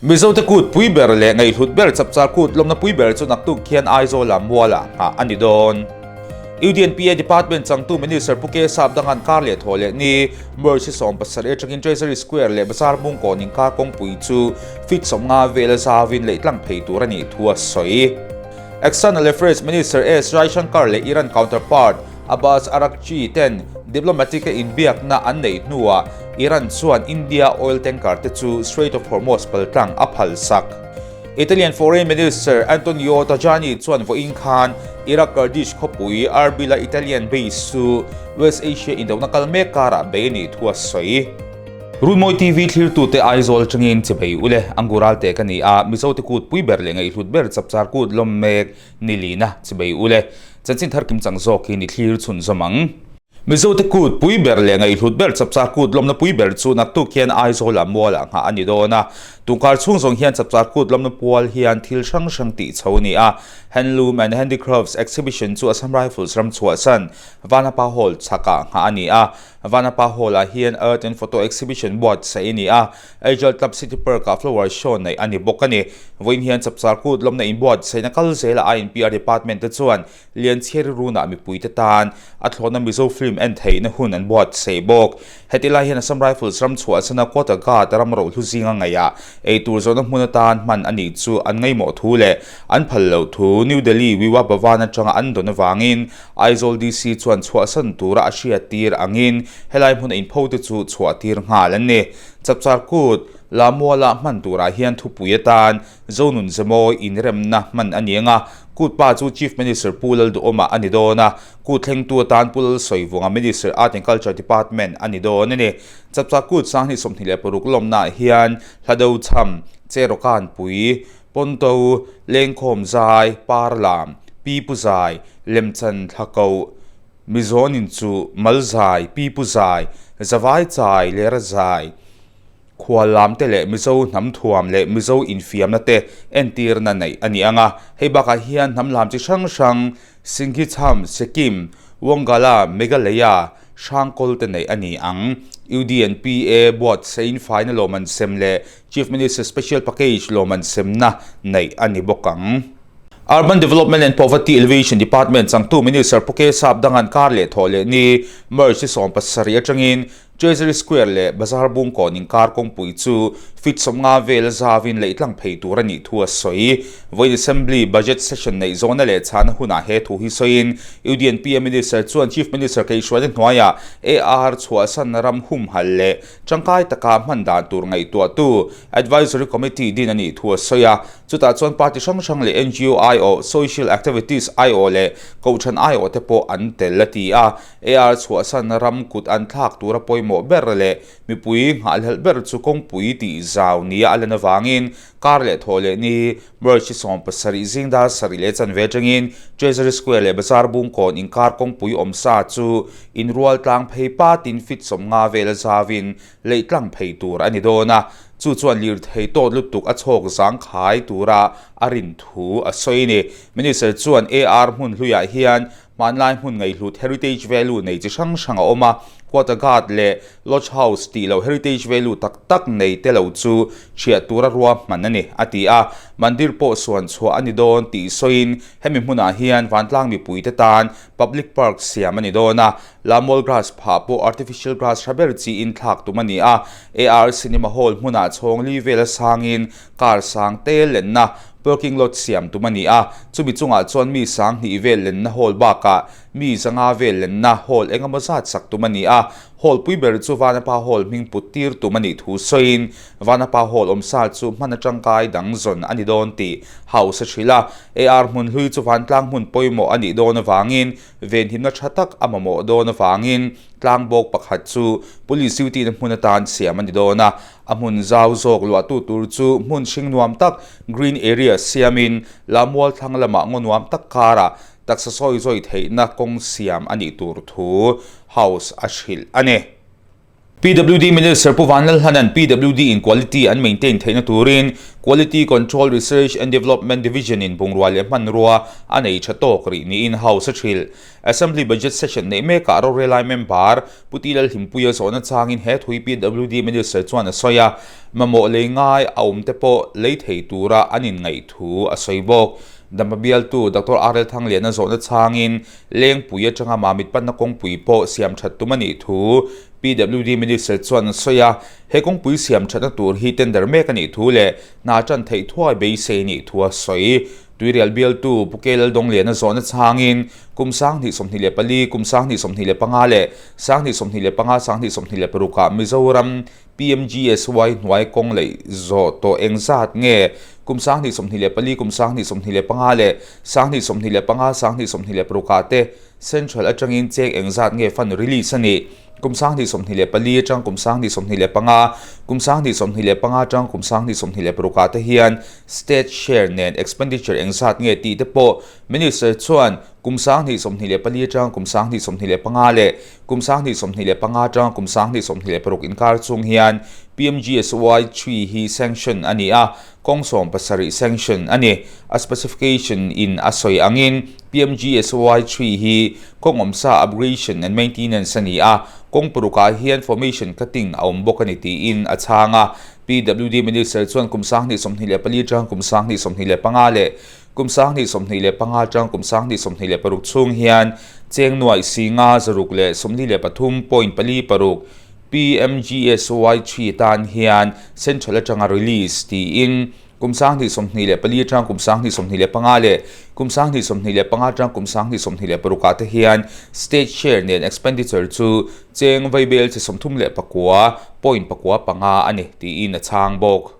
Mizote kut pui ber leh ngaihhlut ber chapchar kut lawmna pui ber chu naktuk khian Aizawla mualah nghah a ni dawn. UDNPA Department changtu Minister Pu K Sapdanga'n kar leh thaw leh ni March 17 atangin Treasury Square leh Bazar Bungkawn inkar kawngpui chu feet 50 vela zauvin leh tlang phei tur a nih thu a sawi. External Affairs Minister S Jaishankar leh Iran counterpart Abbas Araghchi ten diplomatic a inbiakna an neih hnuah Iran chuan India oil tanker te chu Strait of Hormuz paltlang a phalsak. Italian Foreign Minister Antonio Tajani chuan vawiin khan Iraq Kurdish khawpui Erbil-a Italian base chu West Asia indona kal mek karah bei a nih thu a sawi. Runmawi TV thlirtute Aizawl atangin che bei ule, Angural te ka ni a, Mizote kut pui ber leh ngaihhlut ber chapchar kut lawm mek nilina che bei ule. Chanchin thar kim chang zawk hi ni thlir chhunzawm ang. Mizote kut pui ber leh ngaihhlut ber chapchar kut lawmna pui ber chu naktuk hian Aizawlah mualah nghah a ni dawn a. Tungkar chhung zawng hian chapchar kut lawmna pual hian thil hrang hrang tih chho a ni a. Handloom and Handicrafts Exhibition chu Assam Rifles ram chhuahsan Vanapa Hall chhakah nghah a ni a. Vanapa Hall-ah hian Art and Photo Exhibition buatsaih a ni a. Aijal Club City Park-ah Flower Show neih a ni bawk a ni. Vawiin hian chapchar kut lawmna inbuatsaihna kal zelah INPR Department te chuan Lianchhiari runah mipuite tan a thlawhna Mizo film en theihna hun an buatsaih bawk. Heti lai hian Assam Rifles ram chhuahchana Quarter Guard ram rohlu zinga ngaihah ei tur zawhna hmun atan hman a nih chu an ngaihmawh thu leh an phal loh thu New Delhi Wiwa Bhavan atanga an dawn avangin Aizawl DC chuan chhuahsan tura a hriattir angin helai hmuna inpho te chu chhuahtir nghal an ni. Chapchar Kut, Lamuala hman turah hian thupui atan Zonun Zemawi inremna hman a ni ang a, Kut pa chu Chief Minister Pu Lalduhawma a ni dawn a, Kut thlengtu atan Pu Lalsawivunga Minister Art and Culture Department a ni dawn a ni. Chapchar Kut 2026 lawmnaah hian Hlado Chham, Cherawkan Pui, Ponto, Lengkhawm Zai, Parlam, Pi Pu Zai, Lemchan Thlakoh, Mizawnin chu Mal Zai, Pi Pu Zai, Zavai Chai, Lera Zai, Khual lam te leh Mizo hnam thuam leh Mizo infiamna te entirna neih a ni ang a. Hei bakah hian hnam lam chi hrang hrang Singhichham, Sikkim, Wangala, Meghalaya, Hrangkawl te neih a ni ang. UDNPA buatsain faina lawmman sem leh Chief Minister Special Package lawmman semna neih a ni bawk ang. Urban Development and Poverty Alleviation Department changtu Minister Pu K Sapdanga'n kar leh thawh leh ni March ni 17 atangin Treasury Square leh Bazar Bungkawn inkar kawngpui chu feet 50 vel zauvin leh tlang phei tur a nih thu a sawi. Vawiin Assembly Budget Session neih zawhna leh chhahna hunah he thu hi sawiin UDNPA Minister chuan Chief Minister Keihruaina hnuaiah AR chhuahsan ram humhalh leh tangkai taka hman dan tur ngaihtuahtu Advisory Committee din a nih thu a sawi a. Chutah chuan party hrang hrang leh NGO aiawh, Social Activities aiawh leh Kohhran aiawh te pawh an tel a ti a. AR chhuahsan ram kut an thlak tura pawimawh ber leh mipui nghahhlelh ber chu kawngpui tih zau nia a lan avangin kar leh thawh leh ni March 17 zing dar sarih leh chanve atangin Treasury Square leh Bazar Bungkawn inkar kawngpui awmsa chu inrual tlang phei patin feet 50 vela zauvin leih tlang phei tur a ni dawn a, chu chuan lirthei tawt lutuk a chhawk zangkhai tura a rin thu a sawi a ni. Minister chuan AR hmun hluiah hian Hmanlai hmun ngaihhlut heritage value nei chi hrang hrang a awm a, Quarter Guard leh Lodge House tih loh heritage value tak tak nei te lo chu chhiah tura ruahman a ni, a ti a. Mandir pawh suan chhuah a ni dawn tih sawiin hemi hmunah hian vantlang mipuite tan public park siam a ni dawn a, Lamol grass phah pawh artificial grass hra ber chiin thlak tum a ni a. AR Cinema Hall hmunah chhawng li vela sangin car sang te lenna Parking lot siam tum a ni a, chumi chungah chuan mi 2000 vel lenna hall bakah mi 500 vel lenna hall engemaw zat sak tum a ni a. Hall pui ber chu Vanapa Hall hming put tir tum a nih thu sawiin Vanapa Hall awmsa chu hman atangkai dang zawn a ni dawn tih House a hrilh a. AR hmun hlui chu vantlang hmun pawimawh a nih dawn avangin venhimna tha tak a mamawh dawn avangin tlangbawk pakhat chu Police duty na hmun atan siam a ni dawn a. A hmun zau zawk luahtu tur chu hmun hring nuam tak, green area, siamin Lamual thlang lamah ngaw nuam tak karah taksa sawi zawi theihna kawng siam a nih tur thu House a hrilh a ni. PWD Minister Pu Vanlalhlana'n PWD in quality an maintain theihna turin Quality Control Research and Development Division in bungrua leh hmanrua a nei tha tawk rih niin House a hrilh. Assembly Budget Session neih mekah rorelai member Pu Ti Lalhlimpuia zawhna changin he thui PWD Minister chuan a sawi a, mamawh lei ngai a awm te pawh lei thei tura an inngaih thu a sawi bawk. Dampa bialtu Doctor RL Thangliana zawhna changin Lengpui atanga Mamit panna kawngpui pawh siam that tum a nih thu PWD Minister chuan a sawi a, he kawngpui siam thatna tur hi tender mek a nih thu leh hna tan theih thuai beisei a nih thu a sawi. Tuirial bialtu Pu Ke Laldawngliana zawhna chhangin kum 2024, kum 2025 leh 2025, 2026 ah Mizoram PMGSY hnuai kawng leih zawh tawh engzat nge kum 2024, kum 2025 leh 2025, 2026 ah te Central atangin cheng engzat nge fund release a nih? Kum 2024 atang kum 2025, kum 2025 atang kum 2026 ah te hian state share nen expenditure engzat nge tih te pawh Minister chuan kum 2024 atang kum 2025 leh kum 2025 atang kum 2026 inkar chung hian PMGSY 3 hi sanction a ni a, Kawng 70 sanction a ni. A specification in a sawi angin PMGSY 3 hi kawng awmsa upgradation and maintenance a ni a, kawng parukah hian formation cutting a awm bawk a ni tiin a chhang a. PWD Minister chuan kum 2024 atang kum 2025 leh kum 2025 atang kum 2026 chhung hian cheng nuaih si nga zaruk leh 43.46 PMGSY 3 tan hian Central atanga release tiin kum 2024 atang kum 2025 leh kum 2025 atang kum 2026 ah te hian state share nen expenditure chu cheng vaibel chi 39.95 a ni tiin a chhang bawk.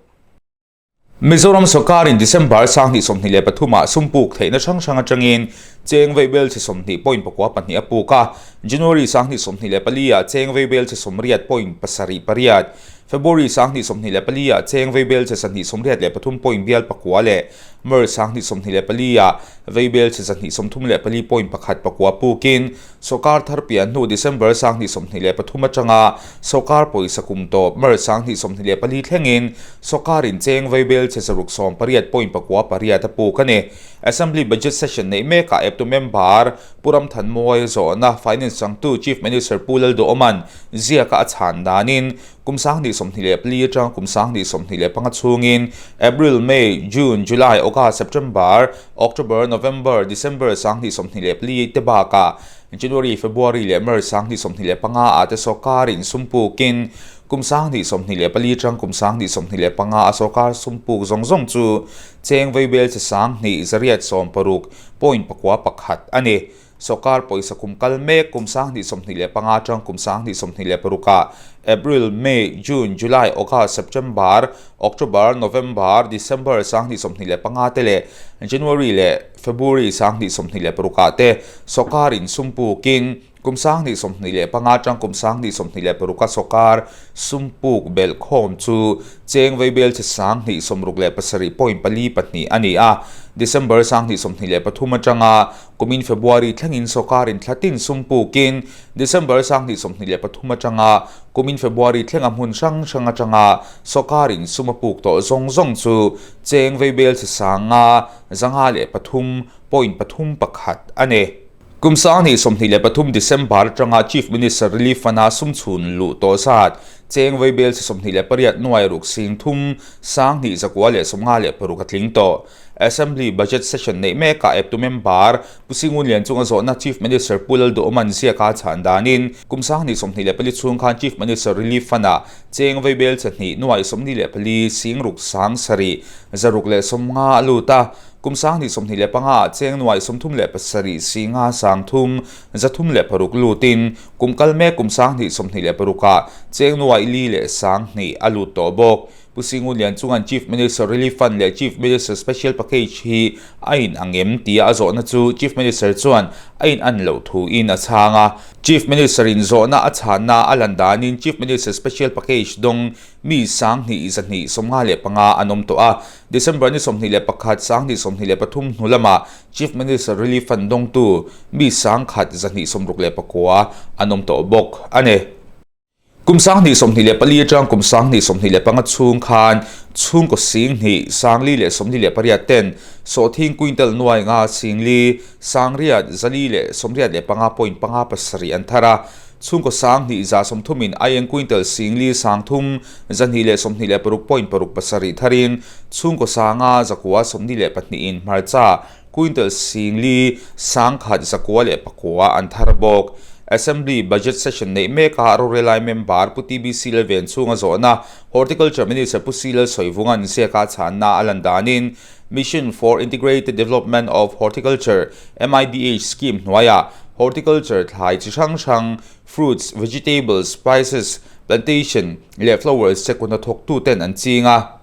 Mizoram sawrkarin December 2023 ah sum puk theihna hrang hrang atangin cheng vaibel chi 20.92 a puk a, January 2024 ah cheng vaibel chi 80.78, February 2024 ah cheng vaibel chi 183.9 leh March 2024 ah vaibel chi 134.14 pukin Sawrkar thar pian hnu December 2023 atanga sawrkar pawisa kum tawp March 2024 thlengin sawrkarin cheng vaibel che zaruk 18.98 a puk a ni. Assembly Budget Session neih mekah eptu member Pu Ramthanmuai zawhna Finance changtu Chief Minister Pu Lalduhawma'n ziaka a chhan danin kum 2024 atanga kum 2025 chhungin April, May, June, July, August, September, October, November, December 2024 te bakah January, February leh March 2025 ah te sawrkarin sum pukin kum 2024 atang kum 2025 a sawrkar sum puk zawng zawng chu cheng vaibel che 2,160.91 a ni. Sawrkar pawisa kum kal mek kum 2025 atang kum 2026 ah April, May, June, July, August, September, October, November, December 2025 te leh January leh February 2026 ah te sawrkarin sum pukin kum 2025 atang kum 2026 a sawrkar sum puk belh khawm chu cheng vaibel chi 2,67.42 a ni a. December 2023 atanga Kumin February thlengin sawrkarin thlatin sum pukin December 2023 atanga kumin February thlenga hmun hrang hrang atanga sawrkarin sum a puk tawh zawng zawng chu cheng vaibel chi sanga 503.31 a ni. Kum 2023 December atanga Chief Minister Relief Fund-a sum chhun luh tawh zat cheng vaibel chi 28 nuai ruk sing thum sang hnih zakua leh 56 a tling tawh. Assembly Budget Session neih mekah eptu member Pu Singun Lian chunga zawhna Chief Minister Pu Lalduhawma'n ziaka a chhan danin kum 2024 chhung khan Chief Minister Relief Fund-ah cheng vaibel chahnih nuai 44 sing ruk sang sarih zaruk leh 50 a lut a, kum 2025 ah cheng nuai 37 sing a sang thum 306 lutin kum kal mek kum 2026 ah cheng nuai li leh sang hnih a lut tawh bawk. Pu Singun Lian chunga'n Chief Minister Relief Fund leh Chief Minister Special Package hi a in ang em tia a zawhna chu Chief Minister chuan a in an loh thuin a chhang a. Chief Minister in zawhna a chhanna a lan danin Chief Minister Special Package dawng mi 2225 an awm tawh a. December ni 21, 2023 hnu lamah Chief Minister Relief Fund dawngtu mi 1,169 an awm tawh bawk a ni. Kum 2024 atang kum 2025 chhung khan chhungkaw 20 548 ten sawhthing quintal nuai nga 4 9 485.57 an thar a, chhungkaw 2130 in aieng quintal 4 3 226.67 tharin chhungkaw 5,942 in hmarcha quintal 4 1,909 an thar bawk. Assembly Budget Session neih mekah rorelai member Pu TBC Lalvenchhunga zawhna Horticulture Minister Pu C Lalsawivunga'n ziaka chhanna a lan danin Mission for Integrated Development of Horticulture, MIDH, scheme hnuaiah horticulture thlai chi hrang hrang, fruits, vegetables, spices, plantation leh flowers te kut hnathawktuten an ching a.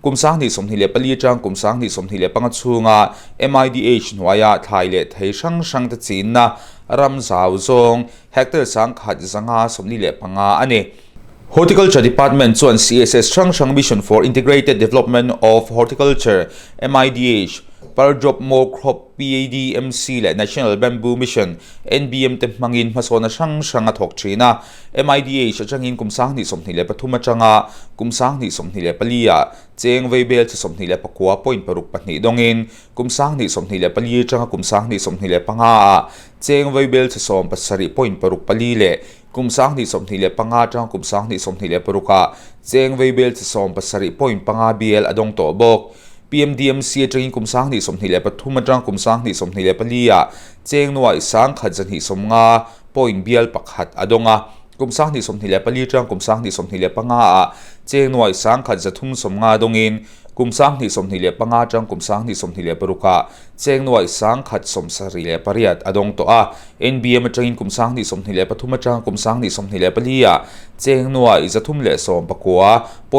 Kum 2024 atang kum 2025 chhunga MIDH hnuaia thlai leh thei hrang hrang te chinna ram zau zawng hectare 1,545 a ni. Horticulture Department chuan CSS hrang hrang Mission for Integrated Development of Horticulture, MIDH, Per Drop More Crop, PADMC, leh National Bamboo Mission, NBM, te hmangin hmasawna hrang hrang a thawk thin a. MIDH atangin kum 2023 atanga kum 2024 ah cheng veibel chi 29.62 dawngin kum 2024 atanga kum 2025 ah cheng veibel chi 17.64 leh kum 2025 atanga kum 2026 ah cheng veibel chi 17.5 bial a dawng tawh bawk. PMDMC atangin kum 2023 atanga kum 2024 ah cheng nuai 1,250 point bial pakhat a dawng a, kum 2024 atang kum 2025 ah cheng nuai 1,350 dawngin kum 2025 atang kum 2026 ah cheng nuai 1,078 a dawng tawh a. NBM atangin kum 2023 atang kum 2024 ah cheng nuai 319.435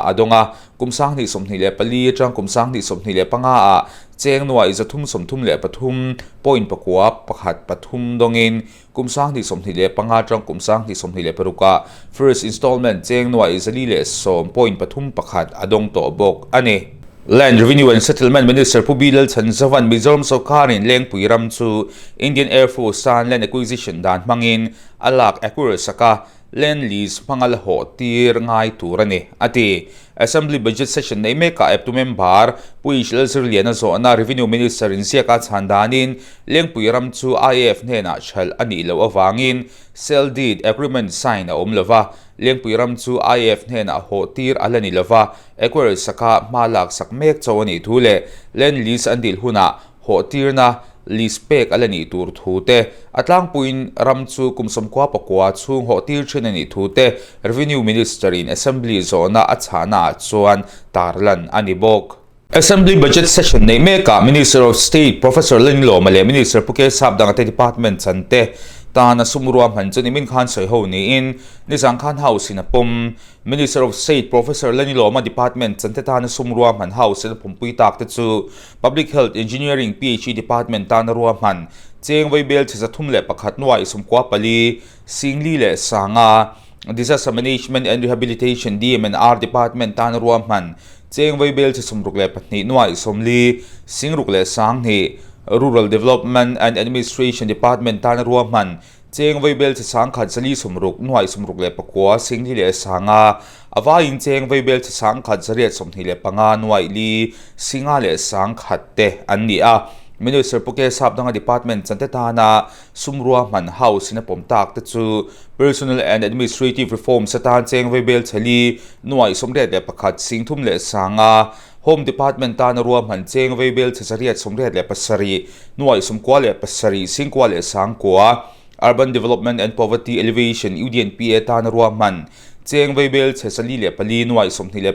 a dawng a, kum 2024 atang kum 2025 ah cheng nuai 333.913 dawngin kum 2025 atang kum 2026 ah first installment cheng nuai 410.31 a dawng tawh bawk a ni. Land Revenue and Settlement Minister Pu B Lalchhanzova'n Mizoram sawrkarin Lengpui ram chu Indian Air Force tan land acquisition dan hmangin a lak acquire sak a, land lease hmanga la hawh tir ngai tur a ni, a ti. Assembly Budget Session nei mekah eptu member Pu H Lalzirliana zawhna Revenue Minister in ziaka chhan danin Lengpui ram chu IAF hnenah hralh a nih loh avangin sale deed agreement sign a awm lova, Lengpui ram chu IAF hnenah hawh tir a la ni lova, acquire saka hma lak sak mek cho a nih thu leh land lease an dil hunah hawh tirna lease pek a la nih tur thu te, a tlangpuiin ram chu kum 99 chhung hawh tir thin a nih thu te Revenue Minister in Assembly zawhna a chhahna ah chuan tarlan a ni bawk. Assembly Budget Session neih mekah Minister of State Professor Lenglawma leh Minister Pu K Sapdanga te Department chan te tana sum ruahman chu nimin khan sawi ho niin nizan khan House in a pawm. Minister of State Professor Lenilawma Department chan te tana sum ruahman House in a pawmpui tak te chu Public Health Engineering PHE Department tana ruahman cheng vaibel chhe 301 nuai 94 singli leh sanga Disaster Management and Rehabilitation DMNR Department tana ruahman cheng vaibel chhe 62 nuai 40 singruk leh 20 Rural Development and Administration Department tana ruahman cheng vaibel chhe 1,460 nuai 69 singli leh sanga awaiin cheng vaibel chhe 1,125 nuai li singa leh 1,000 te an ni a. Minister Pu K Sapdanga Department chante tana sum ruahman House in a pawm tak te chu Personnel and Administrative Reforms atan cheng vaibel chhe li nuai 81 singthum leh sanga Home Department tana ruahman cheng vaibel chhe 887 nuai 97 singkua leh sangkua Urban Development and Poverty Alleviation UDNPA tana ruahman cheng vaibel chhe 44 nuai 23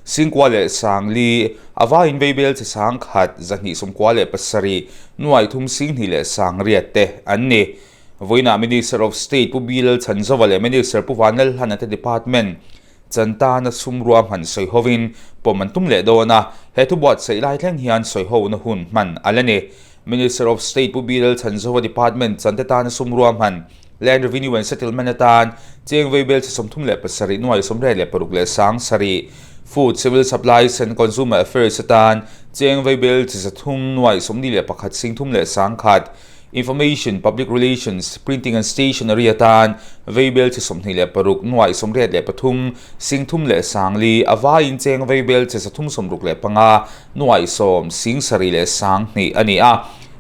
singkua leh sangli awaiin vaibel chhe 1,297 nuai thum singhnih leh sangriat te an ni. Vawiinah Minister of State Pu B Lalchhanzova leh Minister Pu Vanlalhlana te Department chantana sum ruahman sawi hovin pawm an tum leh dawn a, he thu buatsaih lai thleng hian sawi hona hun hman a la ni. Minister of State Pu B Lalchhanzova Department chante tana sum ruahman Land Revenue and Settlement atan cheng vaibel chhe 37 nuai 86 leh 7 Food, Civil Supplies and Consumer Affairs atan cheng vaibel chhe 300 nuai 41 singthum leh 1,000. Information, Public Relations, Printing and Stationery atan vaibelchhe 26 nuaih 83 singthum leh sangli a vaiin cheng vaibelchhe 365 nuaih 10 sing sarih leh 2000 a ni a.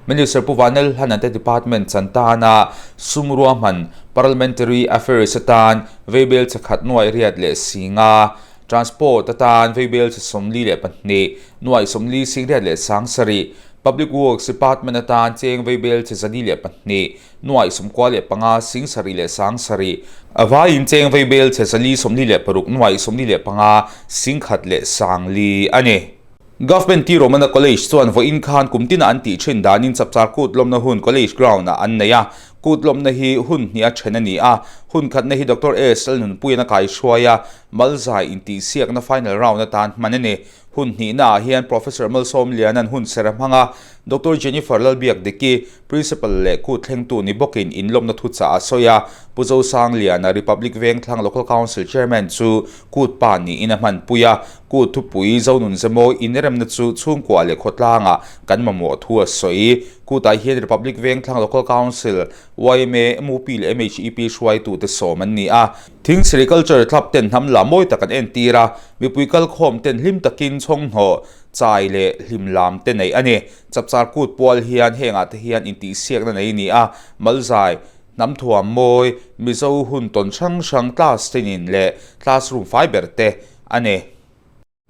Minister Pu Vanel Hlana te Department chan tana sum ruahman Parliamentary Affairs atan vaibelchhe khat nuaih riat leh singa, Transport atan vaibelchhe 42 nuaih 40 sing riat leh 7,000, Public Works Department atan cheng vaibelchhe 402 nuaih 95 sing sarih leh 7,000, a vaiin cheng vaibelchhe 446 nuaih 45 sing khat leh 4,000 a ni. Government T Romana College chuan vawiin khan kum tina an tih thin danin Chapchar Kut lawmna hun College Ground-ah an nei a. Kut lawmna hi hun hnih a then a ni a, hun khatna hi Doctor S Lalnunpuian a kaihruai a, Malzai intihsiakna final round atan hman a ni. Hun hnihnaah hian Professor Malsawmliana'n hun ser a hmang a, Doctor Jennifer Lalbiakdiki, Principal leh kut thlengtu ni bawkin inlawmna thuchah a sawi a, Pu Zosangliana, Republic Vengthlang Local Council Chairman chu kut pa niin a hmanpui a, kut thupui Zonunzemaw inremna chu chhungkua leh khawtlangah kan mamawh thu a sawi. Kutah hian Republic Vengthlang Local Council, yma, mup leh MHEP hruaitute sawm an ni a. Thing Sericulture Club ten hnam la mawi tak an entir a, mipui kalkhawm ten hlim takin chhawnghnawh, chai leh hlim lam te neih a ni. Chapchar kut pual hian hengah te hian intihsiakna nei a ni a, Malzai, hnam thuam mawi, Mizo hun tawn hrang hrang class tinin leh classroom fai ber te a ni.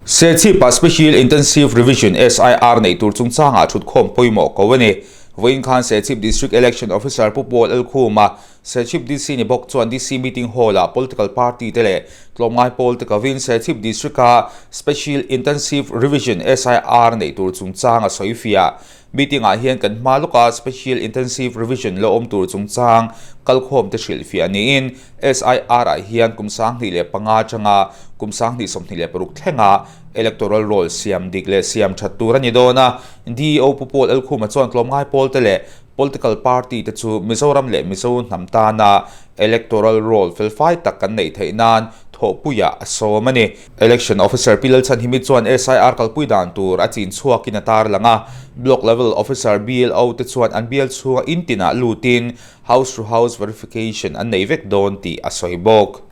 Serchhip-ah Special Intensive Revision, SIR, neih tur chungchangah thutkhawm pawimawh ko a ni. Vawiin khan Serchhip District Election Officer Pu Paul Elkhuma, Serchhip DC ni bawk chuan DC Meeting Hall-ah Political Party te leh tlawmngai pawl te kovin Serchhip District-a Special Intensive Revision, SIR, neih tur chungchang a sawi fiah. Meeting-ah hian kan hma lawka Special Intensive Revision la awm tur chungchang kalkhawm te hrilhfiah niin SIR-ah hian kum 2005 atanga kum 2026 thlenga Electoral Roll siam dik leh siam that tur a ni dawn a. DEO Pu Paul Elkhuma chuan tlawmngai pawl te leh Political Party te chu Mizoram leh Mizo hnam tana Electoral Roll felfai tak kan neih theih nan thawhpuiah a sawm a ni. Election Officer Pi Lalchhanhimi chuan SIR kalpui dan tur a chin chhuakin a tarlang a, Block Level Officer, BLO, te chuan an bial chhunga in tinah lutin House to House Verification an nei vek dawn tih a sawi bawk.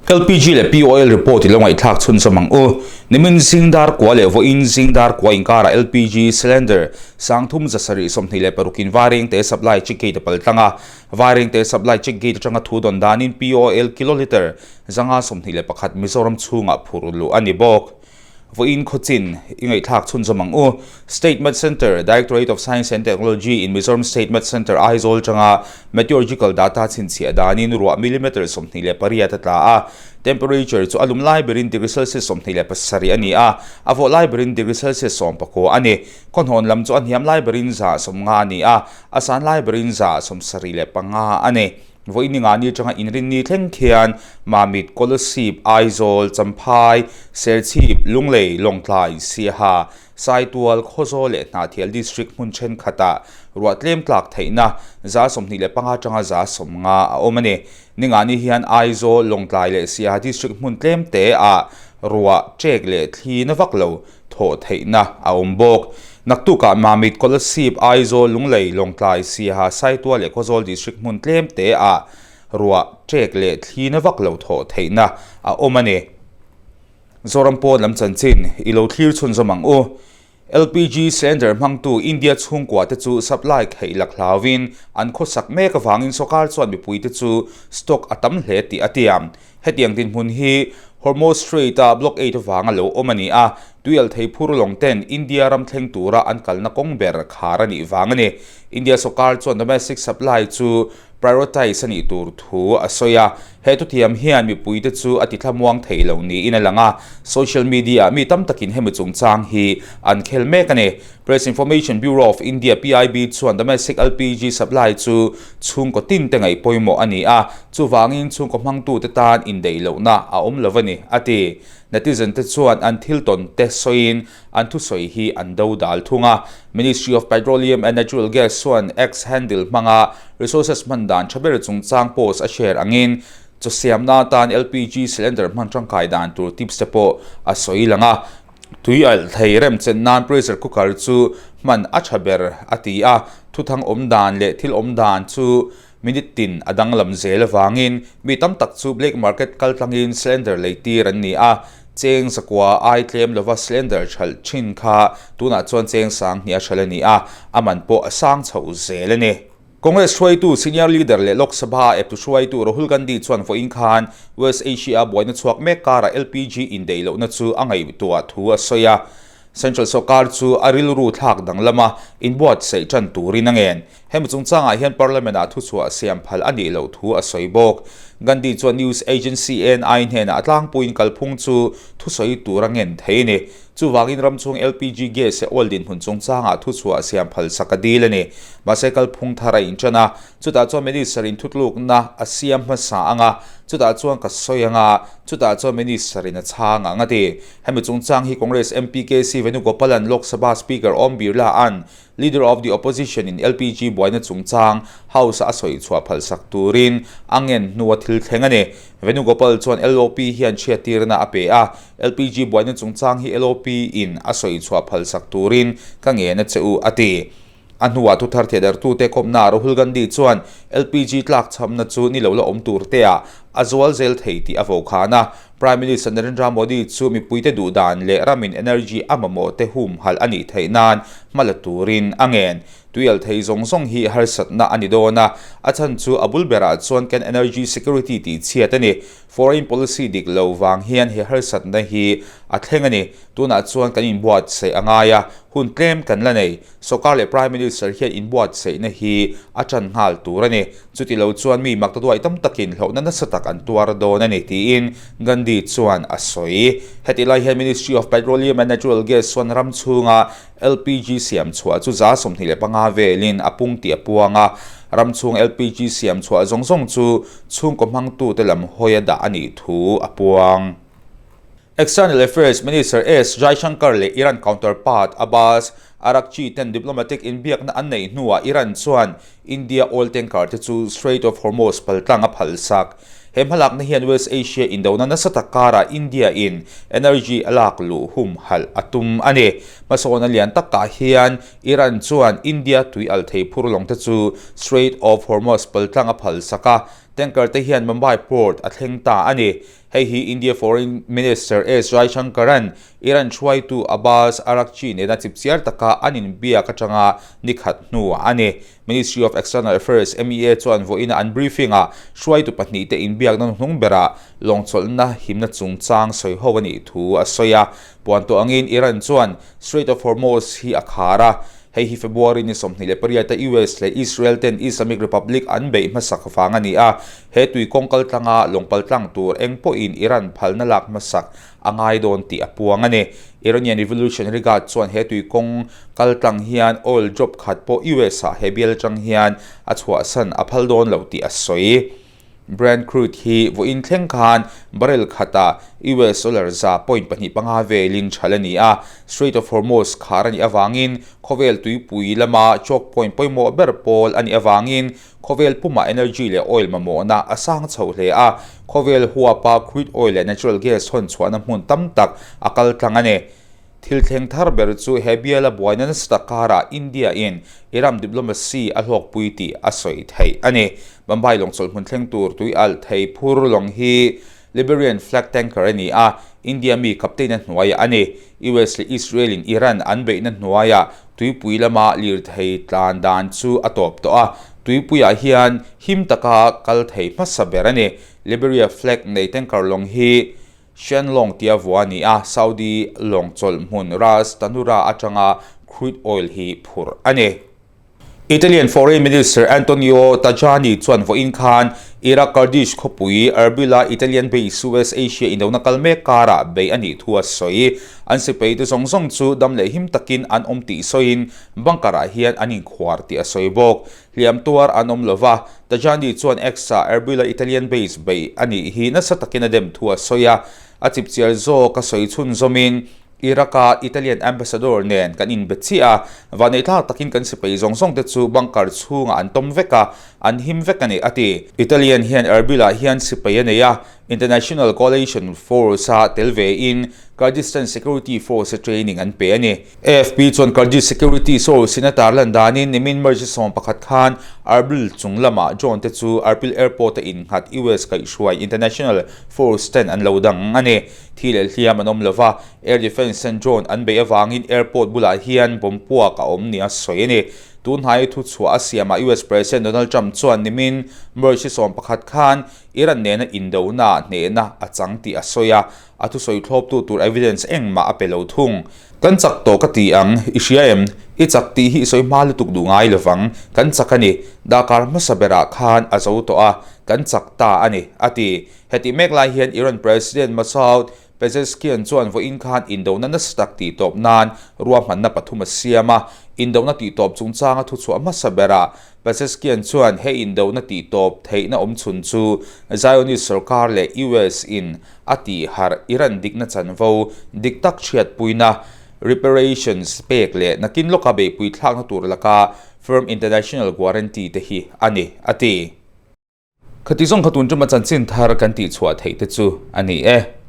LPG leh POL report i lo ngaihthlak chhunzawm ang u. Nimin zing dar kua leh vawiin zing dar kua inkarah LPG cylinder 3726 in Vairengte supply check gate a pal tlang a. Vairengte supply check gate atanga thu dawn danin POL kiloliter 521 Mizoram chhungah phur luh a ni bawk. Vawiin khawchin i ngaihthlak chhunzawm ang u. State Met Centre, Directorate of Science and Technology in Mizoram State Met Centre Aizawl atanga Meteorological data chhinchhiah danin ruah millimetre 28 a tla a. Temperature chu a lum lai berin degree Celsius 27 a ni a, a vawh lai berin degree Celsius 19 a ni. Khawhnawn lam chu a hniam lai berin 150 a ni a, a san lai berin 175 a ni. Vawiin ni ngah ni atanga inrinni thleng khian Mamit, Kolasib, Aizawl, Champhai, Serchhip, Lunglei, Lawngtlai, Siaha, Saitual, Khawzawl leh Hnahthial District hmun thenkhatah ruah tlem tlak theihna 25 atanga 50 a awm a ni. Ni ngah ni hian Aizawl, Lawngtlai leh Siaha District hmun tlem te ah ruah ṭek leh thli na vak lo thawh theihna a awm bawk. Naktukah Mamit, Kolasib, Aizawl, Lunglei, Lawngtlai, Siaha, Saitual leh Khawzawl District hmun tlem te ah ruah ṭek leh thli na vak lo thawh theihna a awm a ni. Zoram pawn lam chanchin i lo thlir chhunzawm ang u. LPG cylinder hmangtu India chhungkua te chu supply kheih lak hlauin an khawsak mek avangin sawrkar chuan mipui te chu stock a tam hle tih a tiam. Hetiang dinhmun hi Hormuz Strait-a blockade avanga lo awm a ni a, tuialthei phur lawng ten India ram thleng tura an kalna kawng ber khar a nih vang a ni. India sawrkar chuan domestic supply chu prioritize a nih tur thu a sawi a, he thuthiam hian mipuite chu a tithlamuang thei lo niin a lang a, social media-ah mi tam takin hemi chungchang hi an khel mek a ni. Press Information Bureau of India, PIB, chuan domestic LPG supply chu chhungkaw tin te ngaih pawimawh a ni a, chuvangin chhungkaw hmangtute tan indaih lohna a awm lo a ni, a ti. Netizen te chuan an thil tawn te sawiin an thusawi hi an do dal thung a. Ministry of Petroleum and Natural Gas chuan X handle hmanga resources hman dan tha ber chungchang post a share angin chaw siamna atan LPG cylinder hman tangkai dan tur tips te pawh a sawi lang a. Tui alh thei remchen nan pressure cooker chu hman a tha ber a ti a, thuthang awm dan leh thil awm dan chu minute tin a danglam zel avangin mi tam tak chu black market kal tlangin cylinder lei tir an ni a, cheng zakua ai tlem lova cylinder thalh thin kha tunah chuan cheng sang hnih a thalh a ni a, a man pawh a sang chhoh zel a ni. Congress hruaitu senior leader leh Lok Sabha eptu hruaitu Rahul Gandhi chuan vawiin khan West Asia-a buaina chhuak mek karah LPG indaih lohna chu a ngaihtuah thu a sawi a. Central sawrkar chu a rilru thlak danglama inbuatsaih tan turin a ngen. Hemi chungchangah hian Parliament-ah thuchhuah siam phal a nih loh thu a sawi bawk. Gandhi chuan news agency ANI hnenah a tlangpuiin kalphung chu thusawi tur a ngen thei a ni. Chuvangin ram chhung LPG gas leh oil dinhmun chungchangah thuchhuah siam phalsak a dil a ni. Mahse kalphung thar a inṭan a, chutah chuan Minister in thutlukna a siam hmasa ang a, chutah chuan ka sawi ang a, chutah chuan Minister in a chhang ang a ti. Hemi chungchang hi Congress MP KC Venugopalan Lok Sabha Speaker Om Birla an Leader of the Opposition in LPG buaina chungchang House-a a sawi chhuah phalsak turin a ngen hnua thil thleng a ni. Venugopal chuan LOP hian chhiattirna a pe a, LPG buaina chungchang hi LOP in a sawi chhuah phalsak turin ka ngen a che u, a ti. A hnuah thuthar thehdarhtute kawmnaah Rahul Gandhi chuan LPG tlakchhamna chu ni lo la awm tur teah a zual zel thei tih a vokhan a. Prime Minister Narendra Modi chu mipuite duh dan leh ramin energy a mamawhte humhalh a nih theih nan hma la turin a ngen. Tuial thei zawng zawng hi harsatna a ni dawn a, a chhan chu a bul berah chuan kan energy security tih chhiat a ni. Foreign policy dik lo vang hian he harsatna hi a thleng a ni. Tunah chuan kan inbuatsaih a ngai a, hun tlem kan la nei. Sawrkar leh Prime Minister hian inbuatsaihna hi a tan nghal tur a ni. Chuti lo chuan mi mak ta duai tam takin hlauhna nasa tak an tuar dawn a ni tiin Gandhi chuan a sawi. Heti lai hian Ministry of Petroleum and Natural Gas chuan ram chhunga LPG siam chhuah chu 25% velin a pung tih a puang a, ram chhung LPG siam chhuah zawng zawng chu chhungkaw hmangtute lam hawi a dah a nih thu a puang. External Affairs Minister S Jaishankar leh Iran counterpart Abbas Araghchi ten diplomatic inbiakna an neih hnuah Iran chuan India oil tanker te chu Strait of Hormuz paltlang a phalsak. He hmalakna hian West Asia indona nasa tak karah India in energy a lak luh humhalh a tum a ni. Hmasawnna lian takah hian Iran chuan India tui alh thei phur lawng te chu Strait of Hormuz paltlang a phalsak a, tanker te hian Mumbai port a thleng ta a ni. Hei hi India Foreign Minister S Jaishankar-a'n Iran hruaitu Abbas Araghchi nena chipchiar taka an inbiak atanga ni khat hnuah a ni. Ministry of External Affairs, MEA, chuan vawiina an briefing-ah hruaitu pahnihte inbiakna hnuhnung berah lawngchawlhna himna chungchang sawi ho a nih thu a sawi a. Puan tawh angin Iran chuan Strait of Hormuz hi a khar a, Hei hi February ni 28 a US leh Israel ten Islamic Republic an beih hmasak vang a ni a, he tui kawng kal tlanga lawng pal tlang tur eng pawhin Iran phalna lak hmasak a ngai dawn tih a puang a ni. Iranian Revolutionary Guard chuan he tui kawng kal tlang hian oil drop khat pawh US ah he bial atang hian a chhuahsan a phal dawn lo tih a sawi. Brent crude hi vawiin thleng khan barrel khatah US dollar 1.25 velin ṭhal a ni a, Strait of Hormuz khar a nih avangin khawvel tuipui lama choke point pawimawh ber pawl a nih avangin khawvel pumah energy leh oil mamawhna a sang chho hle a, khawvel huapa crude oil leh natural gas hawn chhuahna hmun tam tak a kal tlang a ni. Thil thleng thar ber chu he biala buaina nasa tak karah India in Iran diplomacy a hlawkpui tih a sawi theih a ni. Mumbai lawng chawlhhmun thleng tur tui alh thei phur lawng hi Liberian flag tanker a ni a, India mi captain a hnuaiah a ni. US leh Israel in Iran an beihna hnuaiah tuipui lama lirthei tlan dan chu a tawp tawh a, tuipuiah hian him taka kal thei hmasa ber a ni. Liberia flag nei tanker lawng hi Shenlong tia vua a ni a, Saudi lawng chawlh hmun Ras Tanura atanga crude oil hi phurh a ni. Italian Foreign Minister Antonio Tajani chuan vawiin khan Iraq Kurdish khawpui Erbil-a Italian base West Asia indona kal mek karah bei a nih thu a sawi. An sipaite zawng zawng chu dam leh him takin an awm tih sawiin bunker-ah hian an inkhuar tih a sawi bawk. Hliam tuar an awm lo va, Tajani chuan X-ah Erbil-a Italian base beih a nih hi nasa takin a dem thu a sawi a. A chipchiar zawk a sawi chhunzawmin, Iraq-a Italian ambassador nen kan inbe chiah a, vaneitlak takin kan sipai zawng zawng te chu bunker chhungah an tawm vek a, An him vek a ni, a ti. Italian hian Erbil-ah hian sipai a nei a, International Coalition Force-a tel vein Kurdistan Security Force-a training an pe a ni. AFP chuan Kurdish security source-in a tarlan danin nimin March 11 khan Erbil chung lamah drone te chu Erbil Airport-a innghat US kaihhruai International Force ten an lo dang a ni. Thi leh hliam an awm lova, Air Defence ten drone an beih avangin airport bulah hian bomb puak a awm nia sawi a ni. Tun hnai thuchhuah a siamah US President Donald Trump chuan nimin March 11 khan Iran nena indona hnehna a chang tih a sawi a, a thusawi thlawptu tur evidence engmah a pe lo thung. Kan chak tawh ka ti ang, i hria em? I chak tih hi i sawi hma lutuk duh ngai lovang, kan chak a ni. Dakar hmasa berah khan a zo tawh a, kan chak ta a ni, a ti. Hetih mek lai hian Iran President Masoud Pezeshkian chuan vawiin khan indona nasa tak tihtawp nan ruahmanna pathum a siam a, indona tihtawp chungchanga thuchhuah hmasa berah Pezeshkian chuan he indona tihtawp theihna awmchhun chu Zionist sorkar leh US in a tihharh Iran dikna chanvo dik tak chhiatpuina reparations pek leh nakin lawka beihpui thlakna tur laka firm international guarantee te hi a ni, a ti. Khati zawng kha tun tuma chanchin thar kan tihchhuah theih te chu a ni e.